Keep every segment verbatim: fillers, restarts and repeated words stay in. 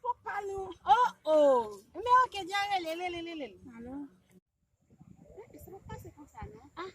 Pòp pa nou. Oh, oh. Men oke, di a rele, rele, rele, rele. Alo? Eh, sa pa pase konsa, non. Ah.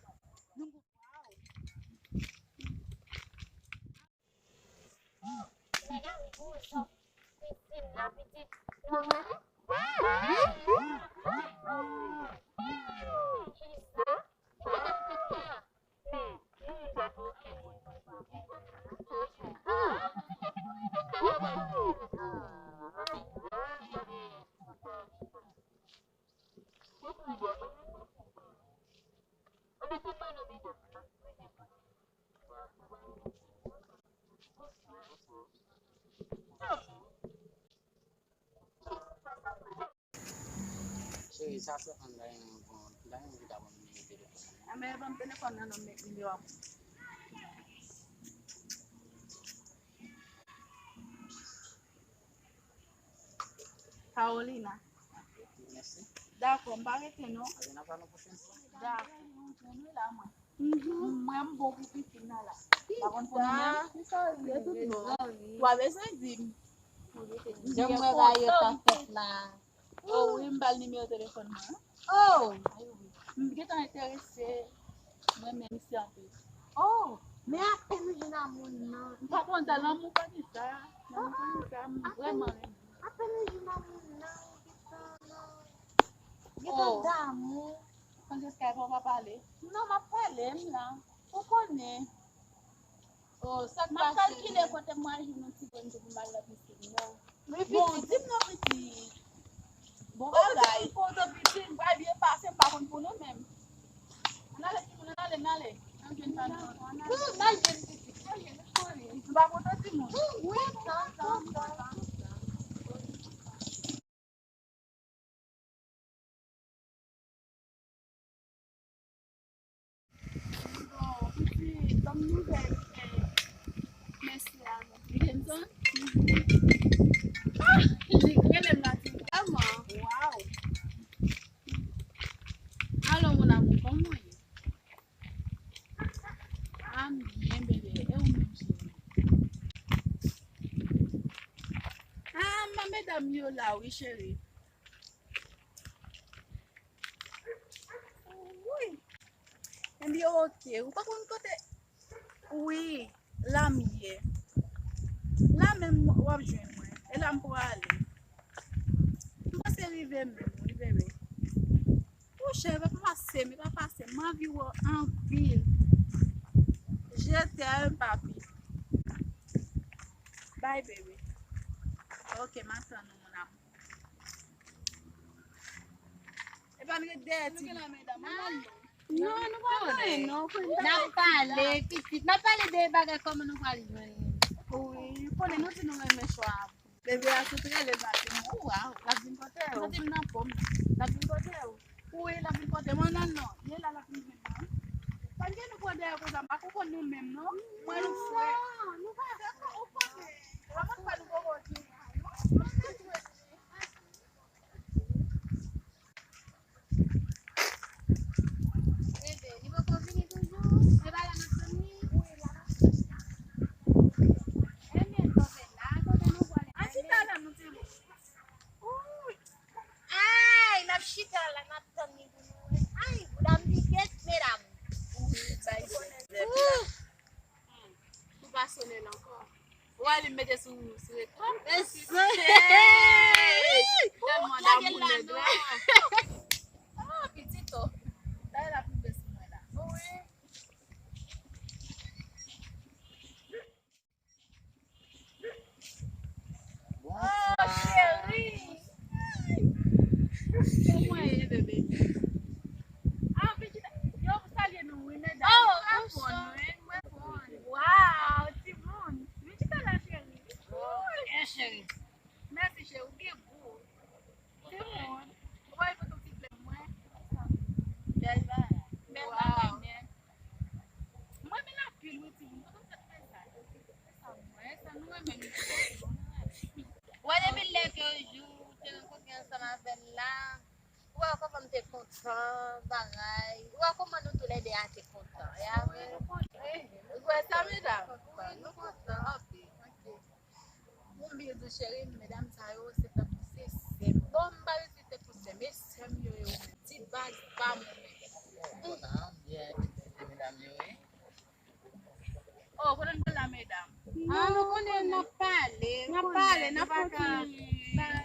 Cheri, sa se ann la, yon bon, la yon ki ta ban m nimewo telefòn nan. Anben, ban m telefòn nan, non, m met nimewo a pou. Carolina. Mèsi. Dakò, m pa rete non. Anben, n ap pale yon pwochèn fwa. Dakò. Mwen, mwen, m bon pou pitit nan la. Pa konn pou nou menm. Sa, sa, sa, tout bon. Ou pa bezwen di m. Jan m wè bagay yo t ap fèt la. Oh, wi, m ba l nimewo telefòn mwen. Oh! M gentan enterese. Mwen menm isi anpil. Oh, men apèn ou jwenn a moun nan. M pa konn sa, lanmou pa di sa. Lanmou pa di sa, m vrèman renmen. Apèn ou jwenn a moun nan, ou gentan, gentan damou. Francesca, fò w pa pale. Non, m ap pale, m la. Ou konnen. Oh, sa k pase? M ap kalkile kote m pral jwenn yon ti grenn tou pou m al nan pisin nan. Bon, di m non, pitit. Bon bagay. Ou pitit, m kontan pitit, m pral byen pase, m pa konn pou nou menm. Ann ale, timoun, ann ale, ann ale. Ann jwenn pa nou. Ann ale. Ann jwenn pitit, ann jwenn, nou konnen. Nou pa kontan timoun. Wi, tan, tan, tan, tan. Bon, pitit, ban m nouvèl, eh, mesye a non. Li gentan? Ah, li rele m la di m vrèman. Waw. Alo, mon amour, kòman w ye? Ah, m byen, bebe. E ou menm, cheri? Ah, m a medam yo la, wi, cheri. Wi. Ebyen, oke. Ou pa konn kote? Wi, la m ye. La menm w ap jwenn mwen. E la m prale. M panse rive menm, wi, bebe. Monchè, pa pase m, pa pase m. M anvi wè w anpil. Je t'aime, papi. Bye, baby. Ok, m ap tann ou, mon amour. E pa n ret dèyè ti. Nou gen la, medam, ann al non. Non, nou pa gen anyen, non. N ap pale, pitit. N ap pale de bagay kòman nou pral jwenn. Wi, konnen nou di nou renmen chwa a. Bebe a sot rele m la di m, waw, l ap vin kote w. Santi m nan po m. L ap vin kote w. Wi, l ap vin kote m. Ann al non. Ye la, l ap vin jwenn mwen. Sa n gen nou pran dèyè konsa, m pa konprann nou menm, non. Mwen, nou frè. Non, nou pa dakò, ou konnen. Ou pa konn pa nou poko di. Bebe, li poko vini toujou? Se pa la n ap tann li? Wi, la n ap tann li. Ebyen, kanpe la, kote nou pwale? An chita la, nou te bon. Wi. Ay, n ap chita la, n ap tann li pou nou wè. Ay, bouda m pike, medam. Wi, bay. Ou pa sonnen l ankò. Ou ale mete sou, sou ekran. Mesye! Tèlman damou nèg la. Ah, pitit, oh. Dayè l ap rive sou mwen la. Wi. Oh, cheri. Kòman w ye, bebe? Ah, Vijita, yo salye nou, wi, medam. Oh, mwen konn, wi, mwen konn. Waw, timoun. Vijita la, cheri. Wi. Yes, cheri. Mèsi, cheri, ou gen gou. Timoun, ou pa foto ti flè mwen? Bèl bagay. Bèl bagay, men. Mwen renmen l anpil, wi, timoun. Kote w sot fè sa? Sa mwen, sa nou renmen, nou. Wè, depi lè ke jou te rankontre ansanm avè l la, ou wè kòman m te kontan, bagay. Ou wè kòman nou toulède a te kontan. E apre, ou wè sa, medam? Wi, nou kontan. Ok. Ok. Bon, Di cheri, medam sa yo, se tankou se sè m. Bon, m pa vizite pou sè m, e sè m yo ye ou menm. Ti baz pa m ou menm. Kontan, byen, medam yo, wi. Oh, kote n pral la, medam? Ah, nou konnen n ap pale, n ap pale, n ap fè ti,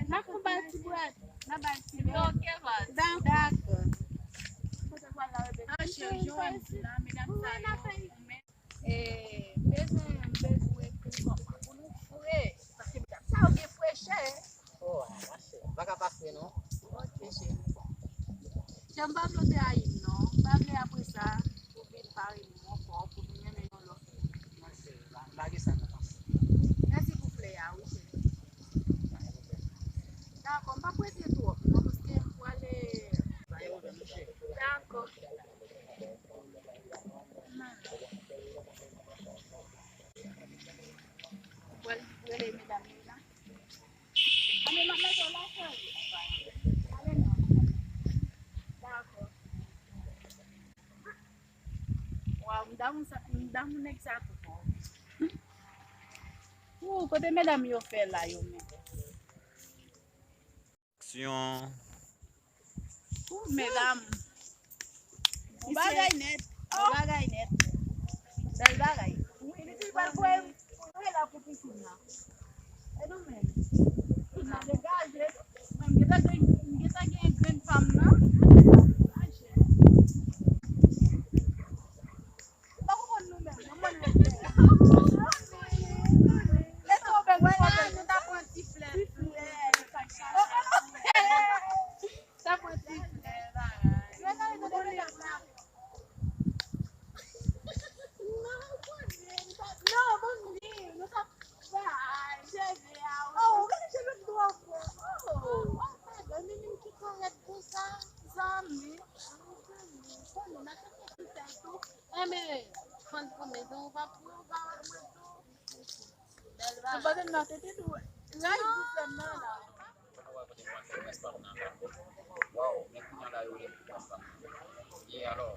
n ap fè bal ti bwat, n ap bal ti bwat. Ok, baz. Dakò. Kote n pral la, Rebecca? Ah, cheri, jan w wè m di la, medam sa yo, ou menm. E, m bezwen, m bezwen pou, pou nou fre. Paske medam sa yo gen frechè. Oh, ah, machè, m pa ka pa fre non. Ok, cheri. Chè, m pa vle w trayi m non. M pa vle apre sa, ou vin pare m ankò, pou nou renmen yon lòt. Machè, m pa, m pa gen sa nan panse. Mèsi pou flè a, wi, cheri. Dakò, m p ap rete twòp non, paske m prale. Dakò. Mwen rele medam yo la. Ane, m ap mete w la, cheri. Ale non. Dakò. Waw, m damou sa, m damou nèg sa tou fò. Ou, kote medam yo fè la, yo menm? Aksyon. Ou, medam. Bon bagay nèt. Bon bagay nèt. Bèl bagay. Wi, li di l pral voye m la pou pitit la. E nou menm? Pitit la degaje. Mwen, m gentan gen, m gentan gen grenn fanm nan. Degaje. Ou pa konprann nou menm, non, mwen nou. Lè sa w bèl, nou ta pran ti flè. Ti flè. Sa pran ti flè, bagay. Non, ban m di, nou t ap bay cheve a, wi. Oh, ou gade cheve m twò fò. Oh, oh, madanm, men ki korèk konsa, zanmi. Zanmi, zanmi. Konnen, n a chèche ti sèl tou. Enben, fann pran mezon, ou pa pran, ou pa wè mwen tou. Bèl bagay. Anpòtan nan tete tou. Ray pou flèm nan la. Kote mwen fè rès pa m nan la. Waw, men kounye a la yo rele m pou rès pa m nan. Ye alò.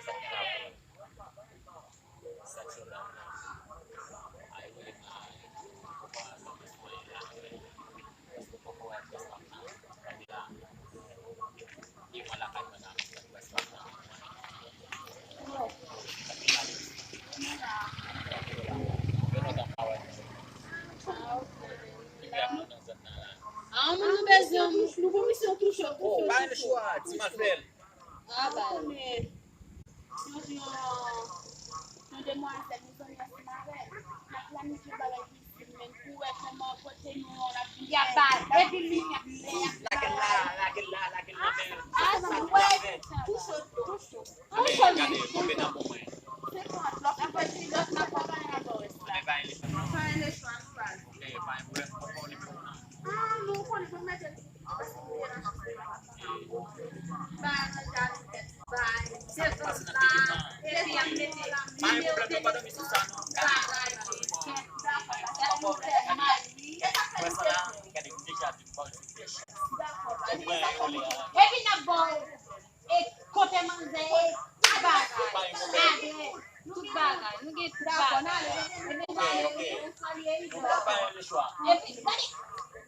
Sa k gen la pou mwen. Sa k sou la. Ay, rele m la. Poko wè sa k sou la. Poko wè rès pa m nan. Gade la. Devan lakay mwen nan. Ah, moun nou bezwen, nou pou misyon touche, touche, touche. Ah, ba. Yon, yon, yon demwazèl, nou zanmi ansanm avè l. N ap planifye bagay. Y ap ba, epi li. Lage l la, lage l la, lage l la, men sa ki ap fèt. Tou cho, tou cho. Tou cho, men gade, tonbe nan bon mwen. Se bon, lòt la, lòt la, lòt la, pa bay avè w. Anben, bay li. Pa bay li, pa bay li. Ok, pa gen pwoblèm, poko li pou nan. Ah, nou konnen pou mete li. Epi n ap ba w. E kote manzè ye? Tout bagay. Adrès. Tout bagay. Nou gen tout bagay. Epi, gade.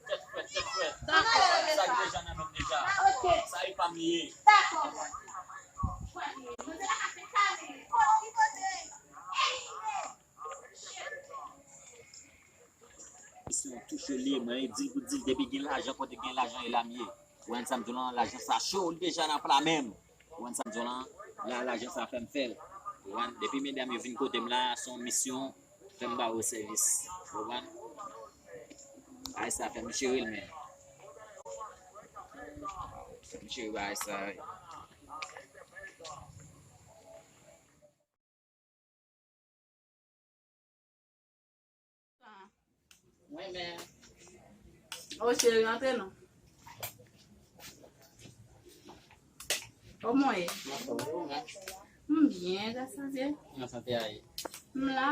Tèt frèt, tèt frèt. Dakò. Sa k deja nan menm deja. Ok. Sa e pa m li ye. Dakò. Se yon tou cho li ye, mwen di l pou di l, depi gen lajan, kote gen lajan, e la m ye. Ou konprann sa m di w lan, lajan sa cho, li deja nan pla men m. Ou konprann sa m di w lan, la, lajan sa fè m fè l. Ou konprann, depi medam yo vin kote m la, se yon misyon, fè m ba yo sèvis. Ou konprann? Ay sa fè m cheri l, men. Fè m cheri ba ay sa, wi. Mwen menm. O cheri, antre non. Kòman w ye? M anfòm, ou menm? M byen, gras a Dye. Kòman sante a ye? M la.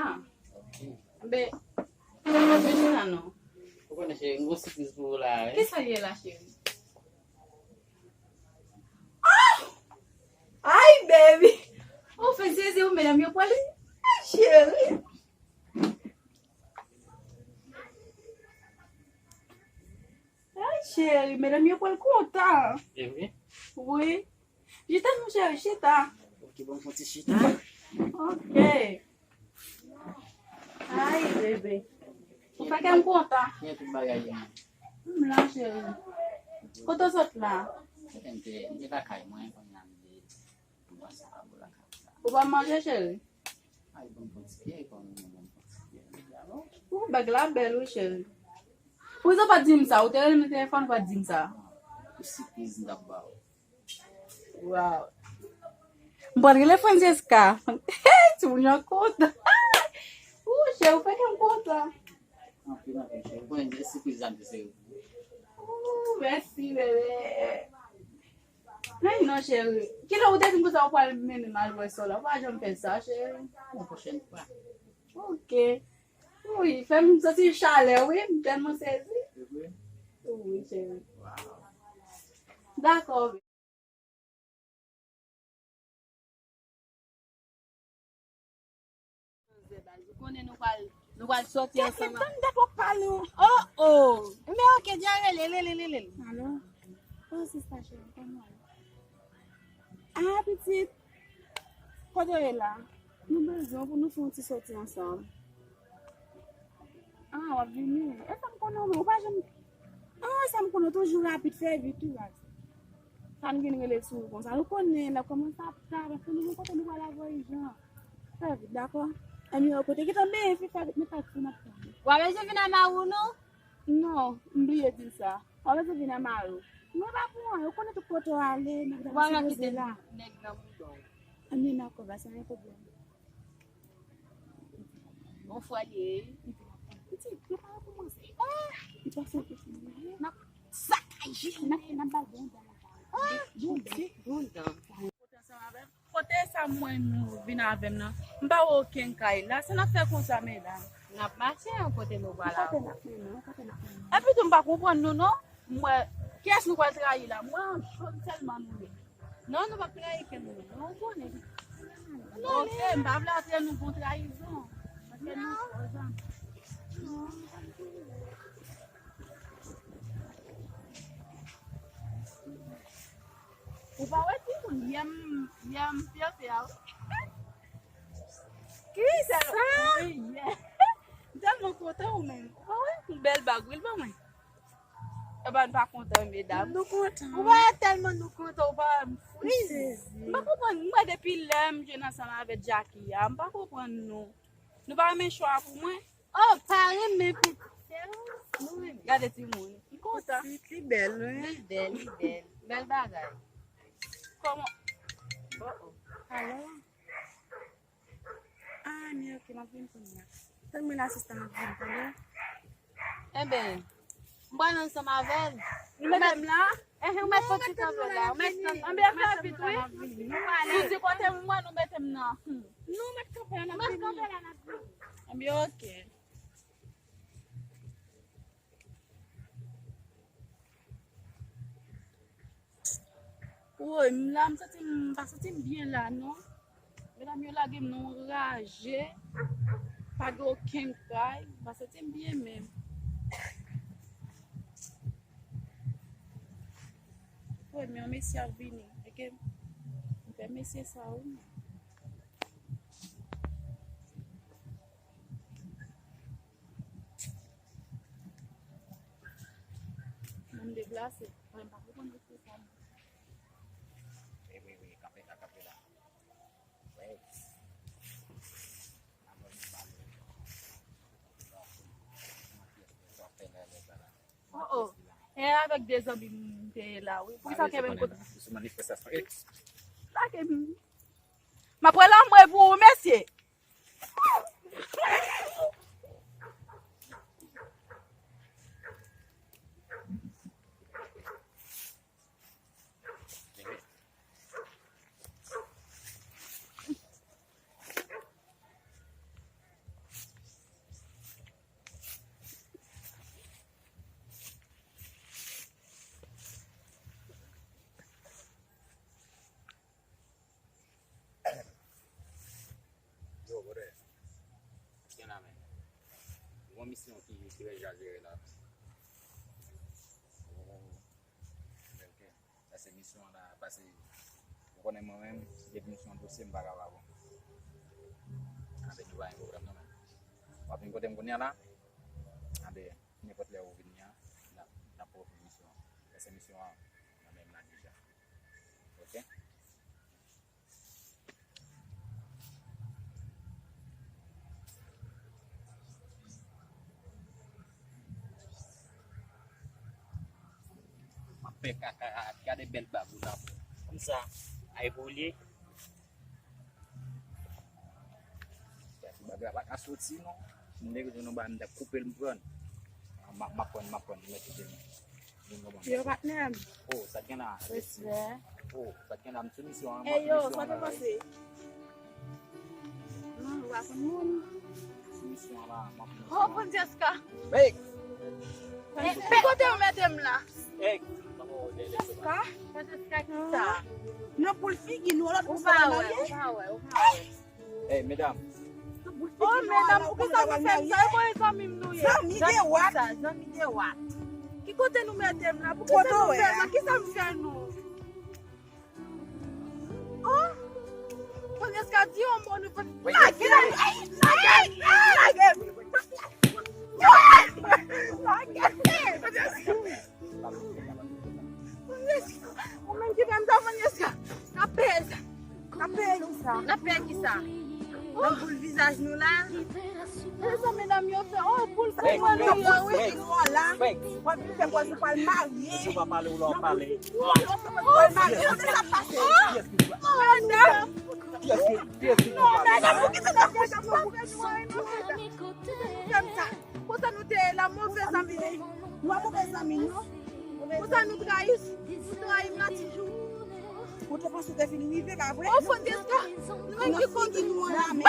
Ok. Ben, men sa non. Ou konnen cheri, m gon sipriz pou ou la, wi. Kisa l ye la, cheri? Ah! Ay, baby! Ou fè zeze, ou medam yo pwale. Ay, cheri! Cheri, medam yo pral kontan. E vre? Wi. Chita, mon cheri, chita. Ok, bon, fon ti chita. Ok. Ay, bebe. Ou fè kè m kontan. Gen tout bagay yo. M la, cheri. Kote w sot la? M te, m te lakay mwen, kounye a m te Ou pa manje, cheri? Ay, bon, bon ti pye, bon, bon, bon ti pye. Ou bèg la bèl, wi, cheri. Poukisa w pa t di m sa? Ou te rele m nan telefòn, ou pa t di m sa? Ou sipriz m t ap ba w. Waw. M pral rele Francesca. Hey, timoun yo kontan. Ou, cheri, ou fè kè m kontan. Anpil, anpil, cheri. Ou konnen se sipriz la m te sere pou ou. Ou, mèsi, bebe. Men non, cheri. Kilè ou te di m konsa ou pral mennen m al wè sè w la? Ou pa janm fè sa, cheri. Yon pwochèn fwa. Ok. Wi, fè m santi chalè, wi. M tèlman sezi. Se vre? Wi, cheri. Waw. Dakò. Ou konnen nou pral, nou pral sòti ansanm. Tann dat w ap pale w. Oh, oh. Men ok, dja rele, rele, rele. Alo? Oh, sista cheri, kòman w ye? Ah, pitit. Kote w ye la? Nou bezwen w pou nou fè yon ti sòti ansanm. Ah, w ap vini? E sa m konnen w, ou pa janm. Ah, sa m konnen w toujou rapid, fè vit tou, baz. Sa m vin rele sou ou konsa. Ou konnen, lè kòmanse ap ta, paske nou gen kote nou pral avè ijan. Fè vit, dakò? Anmye, kote ki tonbe, fi, fè vit, men pa di m ap tann. W ap bezwen vin a mari w, non? Non, m bliye di l sa. W ap bezwen vin a mari w. Mwen pa pou anyen, ou konnen tout kote w ale, nèg la sipoze la. Nèg nan bouda w. Anmye, dakò, pa gen pwoblèm. Bon fwa l ye. Pitit, yo pa rekòmanse. Ah! Li pa fè piti. N ap sakaje. N ap, n ap ba l bon dan. Ah! Bon dan. Bon dan. Kote ansanm avè m? Kote sa m wè nou vin avè m nan? M pa wè okenn kay la. Sa n ap fè konsa, medam? N ap mache yon kote nou pral avè w. Kote n ap mennen, kote n ap mennen. Epi tou, m pa konprann nou, non. M wè, kiyès nou pral trayi la? M wè yon jòn sèlman nou ye. Non, nou p ap trayi kenn moun. Non, ou konnen. Ok, m pa vle antre nou gon trayizon. Paske nou fò zanmi. Ou pa wè timoun, yè m, yè m fyète a, wi. Kisa? Wi, yè. M tèlman kontan ou menm. Ou pa wè? Yon bèl bag, wi, l ban mwen. Epa, n pa kontan, medam. Nou kontan. Ou pa wè tèlman nou kontan, ou pa wè m friz. M pa konprann, m wè depi lè m jwenn ansanm avèk Jackie a, m pa konprann nou. Nou pa renmen chwa pou mwen. Oh, pa renmen pou tèl. Nou renmen. Gade timoun. Li kontan. Pitit, li bèl, wi. Li bèl, li bèl. Bèl bagay. Kòman? Oh, oh. Alò? Ah, men ok, m ap vin kounye a. Tann mwen la, sista, m ap vin, tande? Enben, m pral ansanm avè l. Nou mete m la? Enhen, ou mèt fè ti kanpe la. Ou mèt kanpe. Anben, fè vit, wi. Si w di kote m wè, nou mete m nan. Hmm. Nou mèt kanpe la, n ap vini. Ou mèt kanpe la, n ap vini. Anben, ok. Woy, m la, m santi m, m pa santi m byen la, non. Medam yo lage m nan yon raje. Pa gen okenn kay. M pa santi m byen menm. Woy, men yon mesye ap vini. Eke m pè mesye sa, wi. Mwen m deplase. Mwen m pa konprann mesye sa, non. Wi, wi, wi, kanpe la, kanpe la. Wi. Oh, oh. E avèk de zanmi m te ye la, wi. Poukisa w kenbe m konsa? Sou manifestasyon. Lage m. M ap pran lanmò pou ou, mesye. Yo, brother. Ki gen la, men? Gon misyon ki, ki rejazere la. Oh, Se misyon an la, pase ou konnen mwen menm, depi misyon an dosye, m pa ka pa bon. Anben, nou pa gen pwoblèm non, men w ap vin kote m kounye a la. Anben, nenpòt lè ou vini an, n ap, n ap pwofye misyon an. Pase misyon an nan men m la deja. Oke? M ap fè kaka, gade bèl bab ou la. Konsa, ay pou li. Bab la pa ka soti non. Si m te jwenn yon bab, m t ap koupe l, m pran. M ap, m ap pran, m ap pran, m mèt kite l. Yo, patnè m. Oh, sa t gen la? Respè. Oh, sa t gen la? M sou misyon an, m ap misyon an la. Ey, yo, sa nou panse? Non, nou pa konn moun. M sou misyon an la, m ap misyon an. Oh, Francesca. Hey! Ki kote w mete m la? Hey! Francesca? Francesca, ki sa? Nan poul figi nou, lòt ou pa wè, ou pa wè, ou pa wè. Ey, medam. Oh, medam, poukisa nou fè m sa? E mwen zanmi m nou ye. Zanmi de wat. Zanmi de wat. Ki kote nou mete m la? Poukisa nou fè m sa? Kisa m fè nou? Oh, Francesca, di yon mo nou fè. Lage m! Lage m! Lage m! Lage m! Ou menm ki fè m sa, Francesca. N ap peye sa. N ap peye kisa? N ap peye kisa? Nan boul vizaj nou la. Mezanmi, medam yo fè, oh, boul pou mwen nou yo, wi. Fèk. Fèk. W ap vin fè pòz ou pral marye. Si w pa pale, ou la w ap pale. Ou pral marye. Kote sa pase? Kiyès ki pral? Medam. Kiyès ki, kiyès ki pral? Non, medam, poukisa n ap fè sa? Fè m sa. Konsa nou te la, move zanmi. Nou pa move zanmi, non. Konsa nou trayi, nou trayi m la ti jou. Ou te panse w te fin rive, pa vre? Oh, Francesca, nou menm ki konn nou an la, men.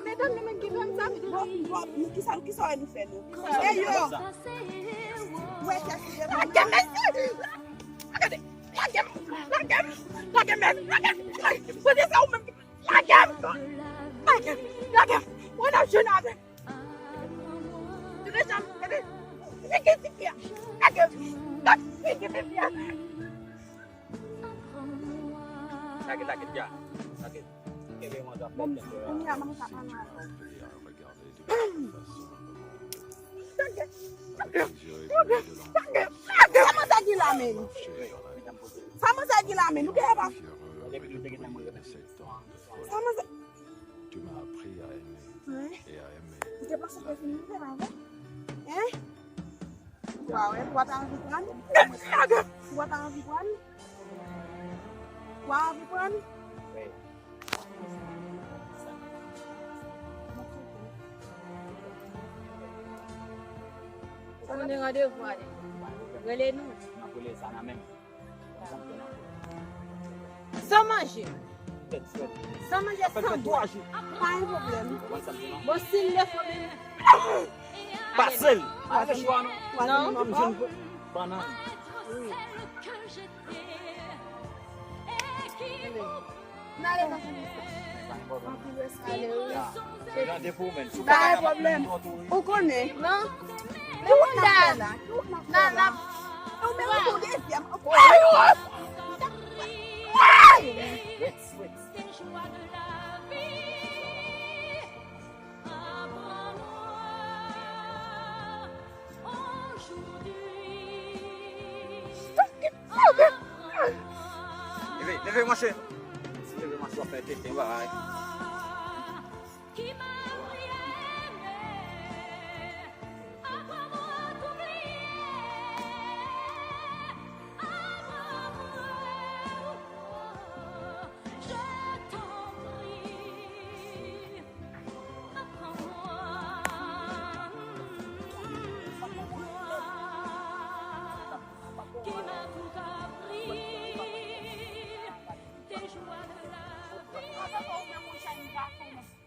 Medam, nou menm ki fè m sa. Bon, bon, nou, kisa, kisa w wè nou fè, nou? Kisa w wè nou fè? Ey, yo. Wè, kiyès ki devan nou? Lage m, mesye! Gade, lage m, lage m, lage m, lage m, lage m. Francesca, ou menm ki Lage m! Lage m! Lage m! Ou nan jèn avè m! Tande sa, tande! Figi tifi a! Lage m! Lage figi tifi a! Lage, lage, dja! Lage! Kenbe mwen dwa fèt. Kounye a, mwen ka pale avè w. Lage! Lage! Lage! Lage! Sa manzè di la menm? Sa manzè di la menm? Nou genlè pa. Sa manzè. Tu m'as appris à aimer et à aimer. Ou te panse te fini, ou te pa vre? Hein? Ou pa wè, ou pa ta anvi pran? Ou pa ta anvi pran? Ou pa anvi pran? Ou konnen randevou a deja. Rele nou. San manje. San manje, san bwè. Pa gen pwoblèm. Bon, si l lè fò menm. Pase l. Pa gen chwa non. Non. Bannan. Wi. N ale nan fini sa. Anpil respè. Ale, wi. Randevou menm. Pa gen pwoblèm. Ou konnen. Non. Men moun da. Nan, nan. Ou menm ou dezyèm. Leve, leve, monchè. Leve, monchè, w ap fè tete, bagay.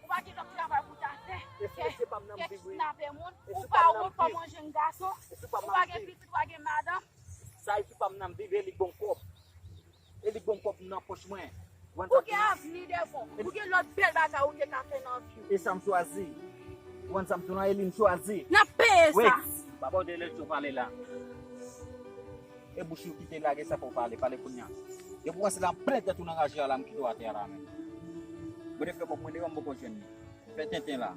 Ou pa gen lòt travay pou w ta fè ke kidnape moun, ou pa wont kòman w jèn gason, ou pa gen pitit, ou pa gen madanm. Sa e fi pa m nan viv, e li k ban m kòb. E li k ban m kòb nan pòch mwen. Ou gen avni devan w. Ou gen lòt bèl bagay ou te ka fè nan vi w. E sa m chwazi. Ou konn sa m di w la, e li m chwazi. N ap peye sa. Papa, w te lè w pale la. E bouch ou kite lage sa fò w pale, pale kounye a. Depi w wè se la m plen tèt ou nan raje a la, m kite w atè a la menm. Mwen te fè kòb mwen devan m poko jwenn li. Fè tenten la.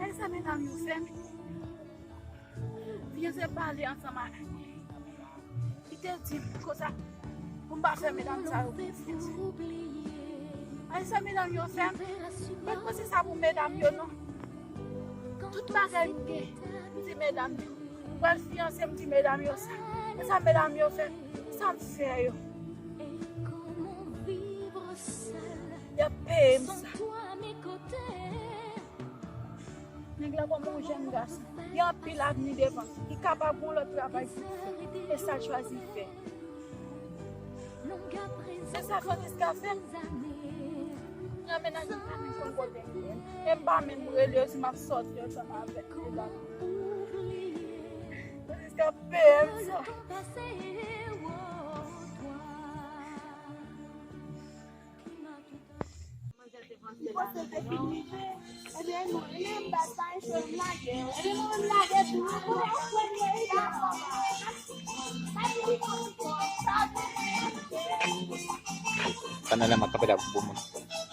Ay sa medam yo fè m. Fiyanse pale ansanm avèk li. Li te di m konsa pou m pa fè medam sa yo konfyans. Ay sa medam yo fè m. Mwen panse sa pou medam yo non. Tout bagay m gen, m di medam yo. Mwen fiyanse m di medam yo sa. E sa medam yo fè m. Sa m fè yo. Y ap peye m sa. Nèg la kòm yon jèn gason, gen anpil avni devan, li kapab gon lòt travay pou l fè. E sa l chwazi fè. Se sa Francisca fè. Nan mennaj li pa menm konn kote l ye. E m pa menm rele yo si m ap sòti ansanm avèk li la. Francisca peye m sa. Kanal la, m ap kanpe la pou bon moun.